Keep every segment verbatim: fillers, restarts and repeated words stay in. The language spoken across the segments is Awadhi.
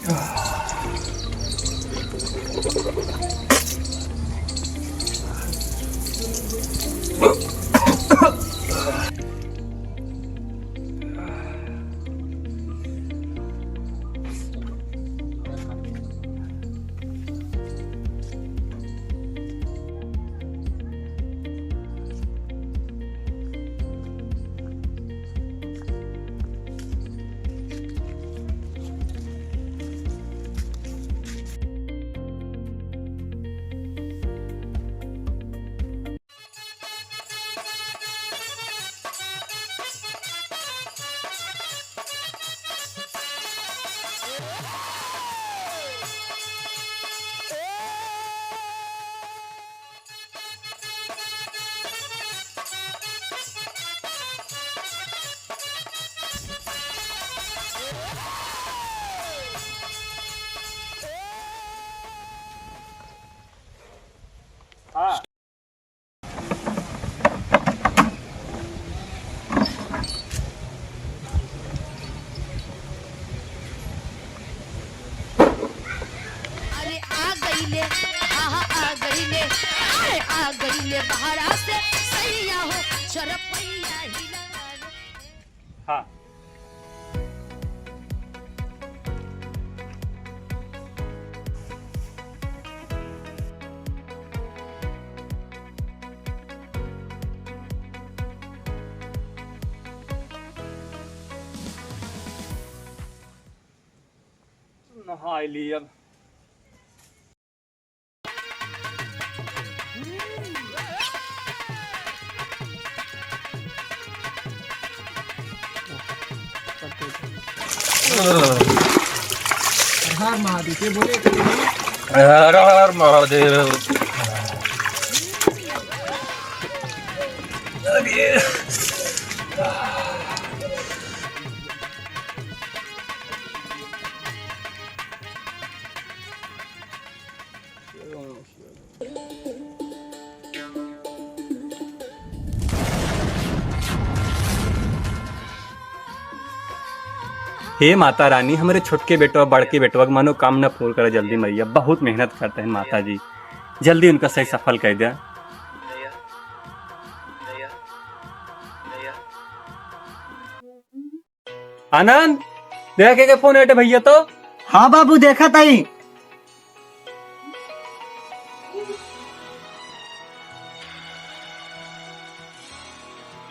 अरे आ गईले, आहा आ गईले, अरे आ गईले बहरा से सैया हो, चरपैया हिला। हाँ। नहाई ली अब। हर हर महादेव, के बोले? हर हर महादेव। अरे। हे माता रानी, हमरे छोटके बेटवा, बड़के बेटवा के मनोकामना पूर्ण करे जल्दी मइया। बहुत मेहनत करते हैं माता जी, जल्दी उनका सही सफल कर दे। आनंद, देखे के फोन एटे भइया तो। हाँ बाबू, देखत हई।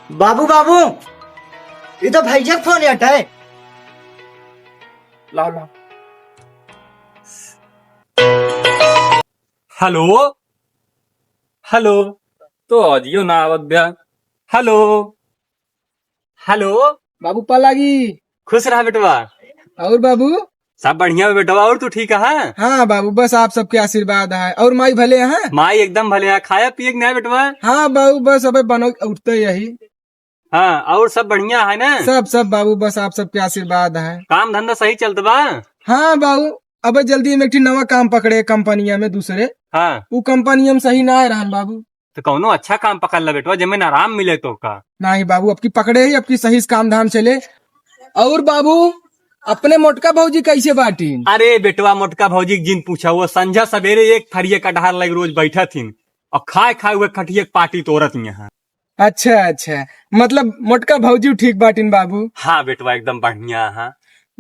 बाबू, बाबू, ई तो भैया के फोन एटे। लाओ, लाओ। हेलो, हेलो, तो audio ना आवत बा। Hello, hello. बाबू पालागी। खुश रहा बेटवा। और बाबू? सब बढ़िया बा बेटवा, और तू ठीक है? हाँ बाबू, बस आप सबके आशीर्वाद है। और माई भले हैं? माई एकदम भले हैं। खाया पिए के ना बेटवा? हाँ बाबू, बस अबे बनो उठते यही। हाँ, और सब बढ़िया है ना? सब, सब बाबू, बस आप सबके आशीर्वाद है। काम धंधा सही चलत बा? हाँ बाबू, अबे जल्दी में एक ठे नवा काम पकड़े कंपनिया में दूसरे। हाँ। उ कंपनिया में सही ना आ रहन बाबू। तो कौनो अच्छा काम पकड़ ले बेटवा, जेमे आराम मिले तो का। नहीं बाबू, अब की पकड़े ही, अब की सही से काम धाम चले। और बाबू, अपने मोटका भौजी कैसे बाटी? अरे बेटवा, मोटका भौजी के जिन पूछा, वो संझा सवेरे एक थरिये कटहर लग रोज बैठा थीन और खाए खाए हुए खटिये के पाटी तोरत यहाँ। अच्छा, अच्छा, मतलब मोटका भौजी ठीक बाटिन बाबू? हाँ बेटवा, एकदम बढ़िया है।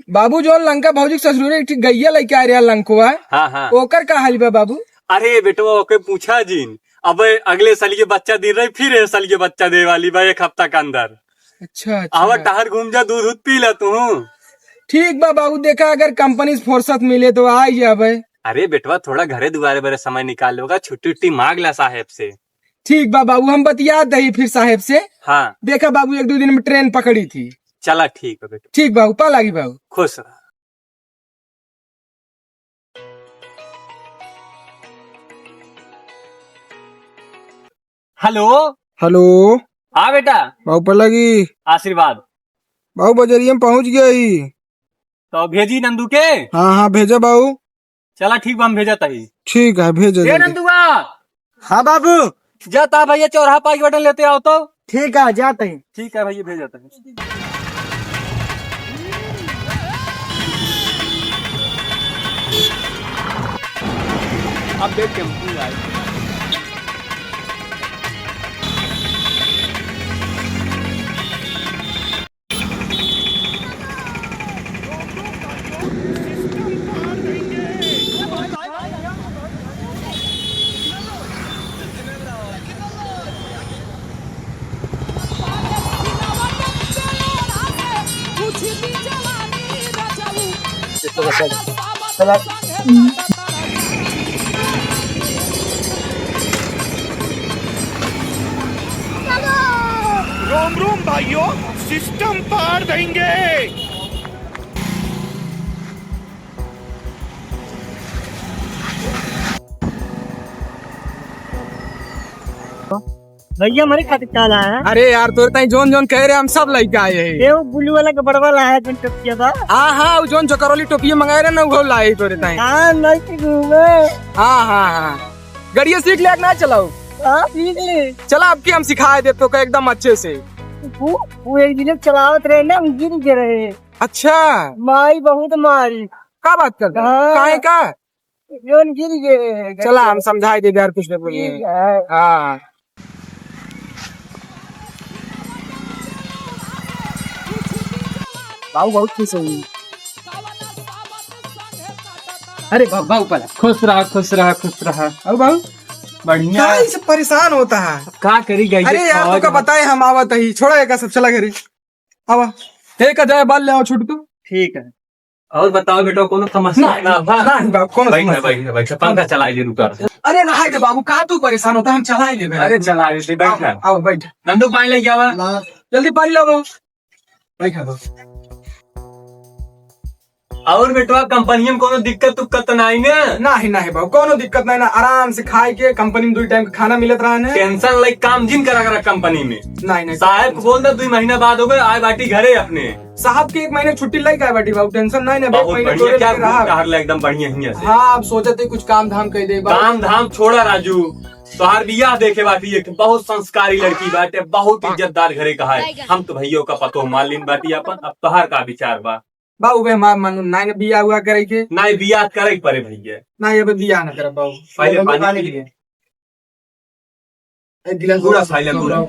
बाबू, जो लंका भौजी के ससुरे एक ठे गैया लेके आ रहा लंकवा, हाँ, हाँ। ओकर का हाल बा बाबू? अरे बेटवा, ओके पूछा जिन, अब अगले साल ये बच्चा दे रही, फिर ये साल ये बच्चा दे वाली बा एक हफ्ता के अंदर। अच्छा, अच्छा। आवा टहर घूम जा, दूध दूध पी ला तू। ठीक बा बाबू, देखा अगर कंपनी से फुर्सत मिले तो आ ही जाबे। अरे बेटवा, थोड़ा घरे दुआरे बरे समय निकाल लोगा, छुट्टी उट्टी मांग ला साहेब से। ठीक बा बाबू, हम बतिया दही फिर साहेब से। हाँ। देखा बाबू, एक दो दिन में ट्रेन पकड़ी थी। चला ठीक बा बेटा। ठीक बाबू, पा लागी बाबू। खुश रहा। हेलो। हेलो। हाँ बेटा। बाबू पा लागी। आशीर्वाद। बाबू बजरिया में पहुँच गया ही। तो भेजी नंदू के? हाँ, हाँ, भेजा बाबू। चला ठीक बा, हम भेजत हई। ठीक है, भेजो ए जल्दी। नंदुआ। हाँ बाबू। जा ता भैया चौराहा पाइक बटन लेते आओ तो। ठीक है, जाते हैं। ठीक है भैया, भेजत हई। अब देख टेम्पू आए। रोम रोम भाइयों, सिस्टम पार देंगे। भैया, हमारे खातिर का लाया है? अरे यार, तोरे ताई जोन जोन कहे रहे, हम सब लइके आए हैं। ये वो ब्लू वाला कपड़वा लाया है, जोन टोपिया बा। हाँ, हाँ, वो जोन चकरौली टोपिया मंगाए रहे ना, वो लाए तोरे ताई। हाँ, नहीं तो घूमे। हाँ, हाँ, हाँ। गड़िया सीख ले, ना चलाओ। हाँ, सीख ले। चला, अब की हम सिखाए दे तो एकदम अच्छे से। वो, वो एक दिन चलावत रहे ना, हम गिर गए रहे। अच्छा। माई बहुत मारी। का बात कर रहे? हाँ। काहे का? जोन गिर गए। चला, हम समझाए दे यार, कुछ नहीं बोलिए। ठीक है। हाँ। बाबू बहुत खुश हुई। अरे बा-, बाबू पहला। खुश रहा, खुश रहा, खुश रहा। और बाबू? बढ़िया। का ये सब परेशान होता है? का करी गई अरे यार, तोका बताए हम आवत ही। छोड़ा एका सब, चला घरे। आवा। एक हजार बाल ले आओ छोटू। ठीक है। और बताओ बेटा, कोनो समस्या ना, ना बा? ना, ना, कोनो बैठ ना, समस्या। बैठ ना, बैठ ना, पंखा चला ले, रुका। अरे ना, हाय रे बाबू, का तू परेशान होता, हम चला ही लेबे। अरे चला ले, बैठ ना। आओ, आओ, बैठ। नंदू, पानी लेके आवा। ला। जल्दी पानी लाओ। बैठ ना। और बेटवा, कंपनी में कोनो दिक्कत उक्कत तो नाई ना? नाही, नाही बाबू, कोनो दिक्कत नाही ना, आराम से खाए के, कंपनी में दुई टाइम के खाना मिलत रहा है। टेंशन लाइक काम जिन करा करा कंपनी में। नाही, नाही। साहब को बोल दे, दुई महीना बाद हो गए, आए बाटी घरे अपने। साहब के एक महीने छुट्टी लइके आए बाटी बाबू, टेंशन नाही ना, एक बहुत महीने बढ़िया, तोरे क्या लगे रहा। घूम टहर ले एकदम बढ़िया हियां से। हाँ, अब सोचत ही कुछ काम धाम कइ दे बाबू। काम धाम छोड़ा राजू, तोहार बियाह देखे बाटी, एक बहुत संस्कारी लड़की बाटे, बहुत इज्जतदार घरे का है। हम तो भैया का पतोह मान लीन बाटी अपन, अब तोहार का विचार बा? बाबू बे हमार मानू, नाही ना बियाह हुआ करे के। नाही बियाह करे के परे भैया। नाही, अब बियाह ना करब बाबू। पहले पानी पी ले। एक गिलास पूरा और। खा ले, पूरा।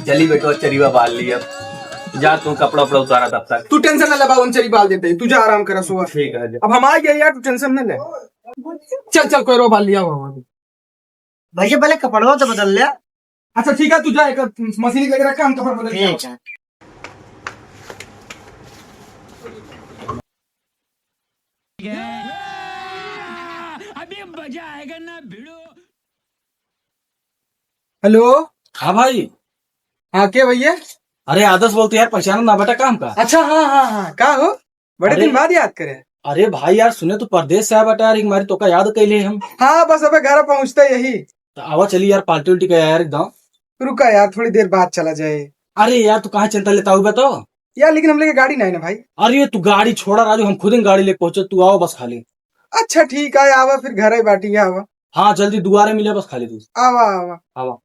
चली बेटो, चरिवा बाल ली अब। जा तू कपड़ा उपड़ा उतारा तब तक। तू टेंशन ना ले बाबू, हम चरी बाल देते हैं। तू जा आराम करा, सोवा। ठीक है, जा। अब हम आ गए यार, तू टेंशन ना ले। चल, चल, कोई रो बाल लिया हुआ। भैया, पहले कपड़वा तो बदल ले। अच्छा, ठीक है, तू जा, एक मशीन लेके रखा, हम कपड़ा बदल के ठीक है। अभी मजा आएगा ना भिड़ो। हेलो। हाँ भाई। हाँ, के भैया? अरे आदर्श बोलते यार, पहचाना ना बेटा काम का? अच्छा, हाँ, हाँ, हाँ, का हो? बड़े अरे, दिन बाद याद करे। अरे भाई यार, सुने तू परदेस से आया बेटा यार, एक मारी तोका याद कैले हम। हाँ, बस अबे घर पहुँचते यही। तो आवा चली यार, पार्टी उल्टी का यार एकदम। रुका यार, थोड़ी देर बाद चला जाए। अरे यार, तू कहाँ चिंता लेता हुआ तो? यार, लेकिन हम लेके गाड़ी नाही ना भाई। अरे तू गाड़ी छोड़ा राजू, हम खुद ही गाड़ी लेके पहुँचे, तू आवा बस खाली। अच्छा ठीक है, आवा फिर घर ही बाटी, आवा। हाँ, जल्दी दुआरे मिले बस खाली तू। आवा, आवा। आवा।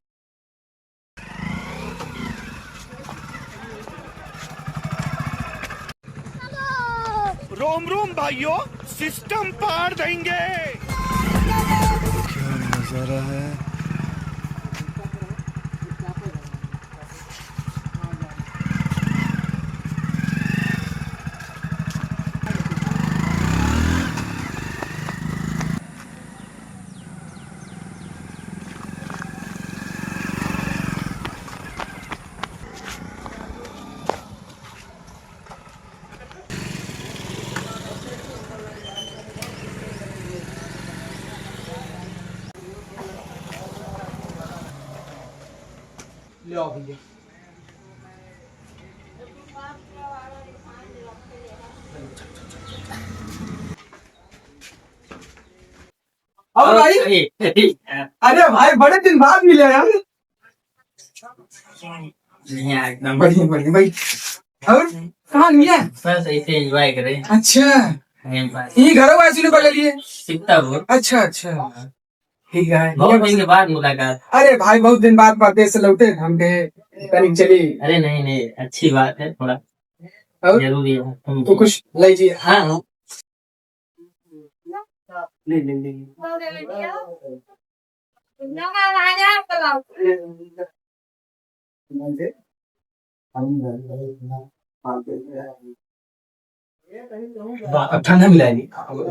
रोम रोम भाइयों, सिस्टम पार देंगे। क्या नजारा है। ले आओ भैया। और भाई? अरे, अरे भाई, बड़े दिन बाद मिले यार। बढ़िया, एकदम। बढ़िया, बढ़िया भाई। और कहाँ मिले? बस ऐसे एंजॉय करे। अच्छा। Time pass. ये घर वाले ने बगल लिए? सीतापुर। अच्छा, अच्छा। ठीक है। बहुत दिन के बाद मुलाकात। अरे भाई, बहुत दिन बाद परदेस से लौटे, हम कहे तनिक चली। अरे नहीं, नहीं, अच्छी बात है, थोड़ा और? जरूरी है। हम्म। तो कुछ लीजिए। हाँ, हाँ। ले, ले, ले। बा-, अब ठंडा मिला है, दिखाओ।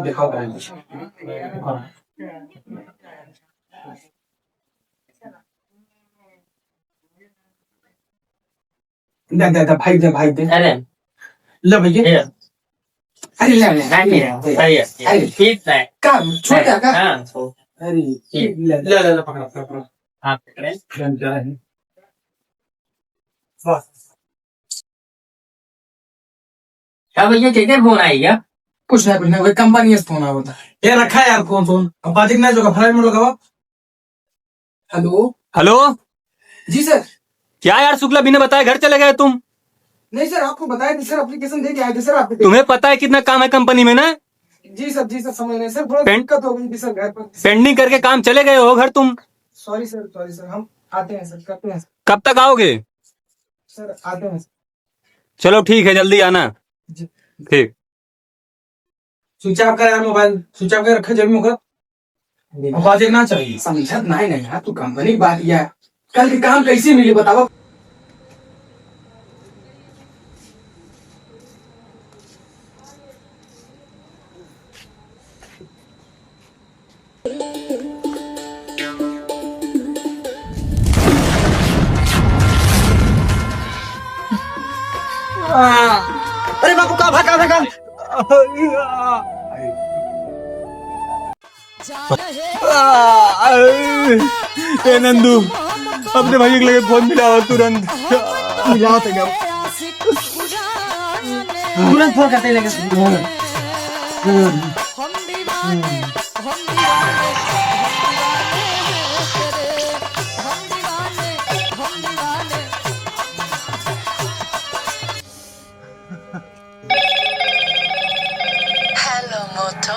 दे, दे, दे, भाई दे, भाई दे। अरे। ले भैया। ये। अरे, ले, ले, ले, ले, ले। अरे, अरे। ठीक है। का, छोड़ दे, का? हाँ, तो अरे, ठीक। ले, ले, ले, ले, पकड़, पकड़, पकड़। हाँ, पकड़े। Done, done. बस। का भैया, केकर फोन आई क्या? कुछ नहीं, कुछ नहीं, वही कंपनी से फोन आवत है। ये रखा है यार, फोन, फोन। अब बाजिक ना जो का फ्लाइट मोड लगावा। हेलो। हेलो। जी सर। क्या यार शुक्ला, बिना बताए घर चले गए तुम? नहीं सर, आपको बताया था सर, एप्लीकेशन दे के आए थे सर, आपको। तुम्हें पता है कितना काम है कंपनी में ना? जी सर, जी सर, समझ रहे हैं सर, थोड़ा पें-, दिक्कत हो गई थी सर घर पर। पेंडिंग करके काम चले गए हो घर तुम। सॉरी सर, सॉरी सर, हम आते हैं सर, करते हैं सर। कब तक आओगे? सर, आते हैं सर। चलो ठीक है, जल्दी आना। जी। ठीक। स्विच ऑफ कर यार मोबाइल, स्विच ऑफ कर रखे जेब में ओकर। आवाज ना चाहिए। समझत नहीं, नहीं यार, तू कंपनी की बात किया। कल के काम कैसे मिली बतावा? अरे बाबू, का भा, का भा, का? ए नंदू, अपने भाई के लगे फोन मिलाओ तुरंत। मिलाओ तो जाओ। तुरंत फोन करते लगे। हेलो मोटू।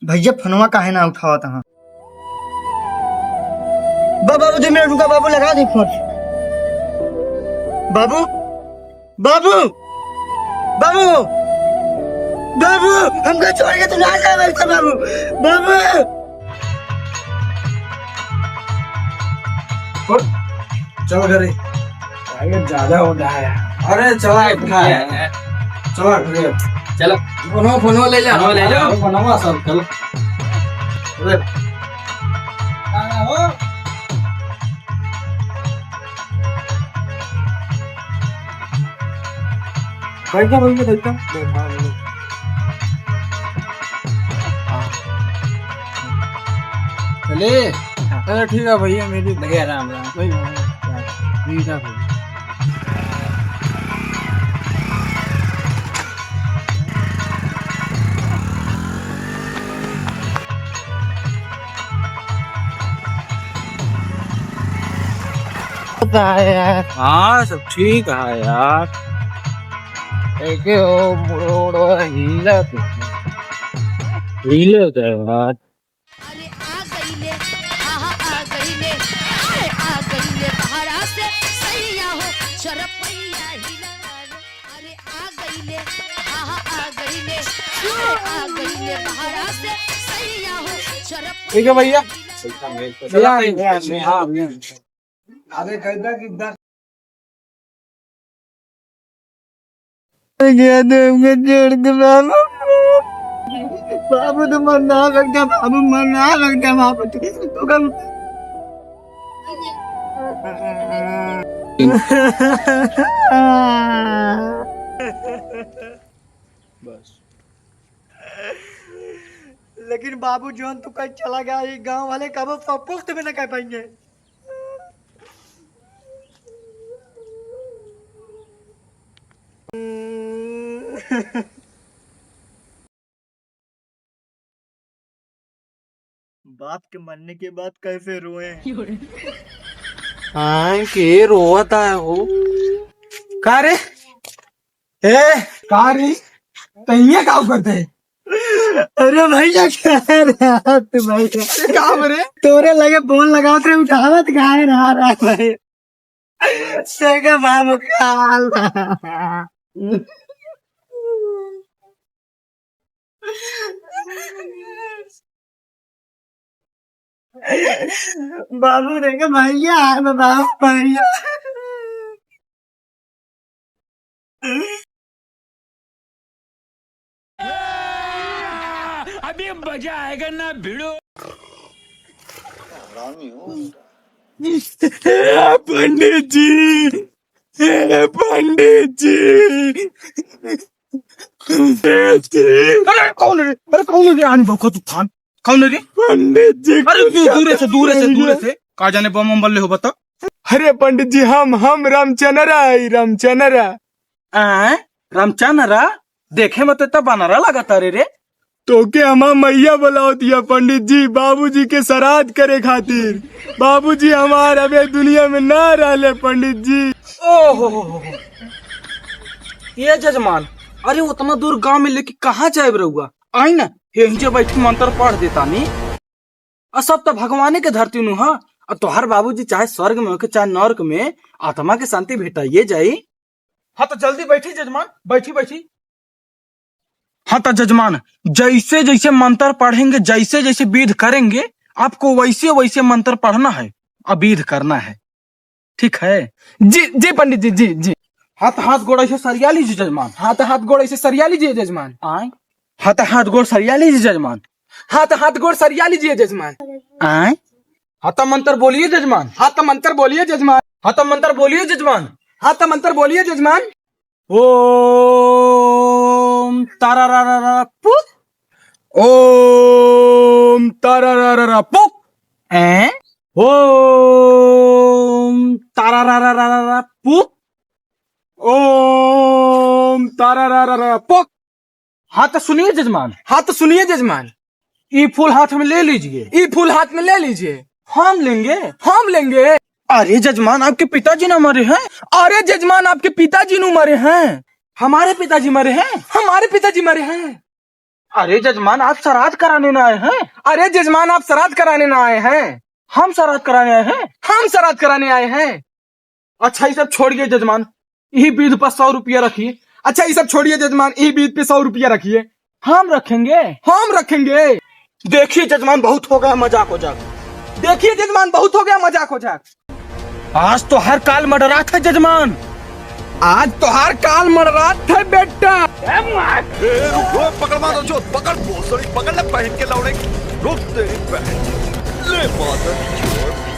भैया फोनवा काहे ना उठावत हँ? बा-, बाबू, दो मिनट रुका बाबू, लगा दे फोन। बाबू, बाबू, बाबू, बाबू, हमका छोड़ के तू ना जा बाबू, बाबू। चल घरे। अरे ज्यादा हो रहा है। अरे चला, चला घरे। चलो। फोनो, फोनो ले ले। फोनो ले ले। अरे फोनवा सब, चलो। अरे। बैठो भैया, बैठो। चले। हाँ। अरे ठीक है भैया, मेरी बढ़िया, राम राम। वही भैया। ठीक है भैया। होता है यार। हाँ, सब ठीक है यार। ऐसे हो, मुड़ो, मुड़ो, हिलत, हिलत है यार। अरे आ गईले, आहा आ गईले, अरे आ गईले बहरा से सैया हो, चरपैया हिला रे। अरे आ गईले, आहा आ गईले, अरे आ गईले बहरा से सैया हो, चरपैया ठीक है भैया। हिला रे। हाँ, हाँ। अरे कहता कि दस गया तो हमको छोड़ के बाबू। बाबू तो मरना लगता, बाबू मरना लगता, बाबू तो, तो कम। बस। लेकिन बाबू जौन तू कहीं चला गया, ये गांव वाले कबो पपुख्त में न कह पाएंगे। बाप के मरने के बाद कैसे रोए हैं? हाँ, के रोवत है हो? का रे? ए, का रे? तैये का करते? अरे भैया, कहाँ रहा तू भैया? का हो रे? तोरे लगे फोन लगावत रहे, उठावत काहे ना रहा भाई? देखा बाबू का हाल। बाबू देखा भैया, बाबू भैया। अभी मजा आएगा ना भिड़ो। पंडित जी, हे पंडित जी, पंडित जी। अरे कौन रे? अरे कौन रे? आनी बको तूफान। कौन रे? पंडित जी, अरे दू-, दूरे से, दूरे से, दूरे से। का जाने बम बम बल्ले हो बता। अरे पंडित जी, हम, हम रामचनरा है, रामचनरा। आय, रामचनरा? देखे में तो इतना बनरा लागत रे रे। तोके हमार मैया बुलावत हिया पंडित जी, बाबूजी के श्राद्ध करे खातिर। बाबूजी हमार अबे दुनिया में ना रहले पंडित जी। ओहो हो हो हो। ये जजमान, अरे उतना दूर गांव में लेके कहाँ जाए रहुआ? आई ना, यहीं जे बैठी मंत्र पढ़ देता नी। आ सब त भगवाने के धरती नु ह। आ तोहार बाबूजी चाहे स्वर्ग में होके चाहे नर्क में, आत्मा के शांति भेटाइए जाई। हाँ तो जल्दी बैठी जजमान, बैठी बैठी। हाँ तो जजमान, जैसे जैसे मंत्र पढ़ेंगे, जैसे जैसे विध करेंगे, आपको वैसे वैसे मंत्र पढ़ना है, अविध करना है, ठीक है? जी जी पंडित जी, जी जी। हाथ हाथ गोड़ ऐसे सरिया लीजिए जजमान। हाथ हाथ गोड़ ऐसे सरिया लीजिए जजमान। आय। हाथ हाथ गोड़ सरिया लीजिए जजमान। हाथ हाथ गोड़ सरिया लीजिए जजमान। आय। हाथ मंत्र बोलिए जजमान। हाथ मंत्र बोलिए जजमान। हाथ मंत्र बोलिए जजमान। हाथ मंत्र बोलिए जजमान। ओम तारारारारा पुक। ओम तारारारारा पुक। हैं? ओम तारारारारा पुक। ओम तारारारारा पुक। हाँ तो सुनिए जजमान। हाँ तो सुनिए जजमान। ई फूल हाथ में ले लीजिए। ई फूल हाथ में ले लीजिए। हम लेंगे। हम लेंगे। अरे जजमान, आपके पिताजी ना मरे हैं? अरे जजमान, आपके पिताजी नु मरे हैं। हमारे पिताजी मरे हैं। हमारे पिताजी मरे हैं। अरे जजमान, आप श्राद्ध कराने ना आए हैं? अरे जजमान, आप श्राद्ध कराने ना आए हैं। हम श्राद्ध कराने आए हैं। हम श्राद्ध कराने आए हैं। अच्छा, ये सब छोड़िए जजमान, यही बीध पर सौ रुपया रखिए। अच्छा, ये सब छोड़िए जजमान, यही बीध पे सौ रुपया रखिए। हम रखेंगे। हम रखेंगे। देखिए जजमान, बहुत हो गया मजाक वजाक। देखिए जजमान, बहुत हो गया मजाक वजाक। आज तो हर काल मडरात है जजमान। आज तो हर काल मडरात है बेटा। ए, रुक, रुक, पकड़ मार, जो, पकड़, भोसड़ी, पकड़ ले बहन के लौड़े। रुक तेरी बहन। ले मादर चोद।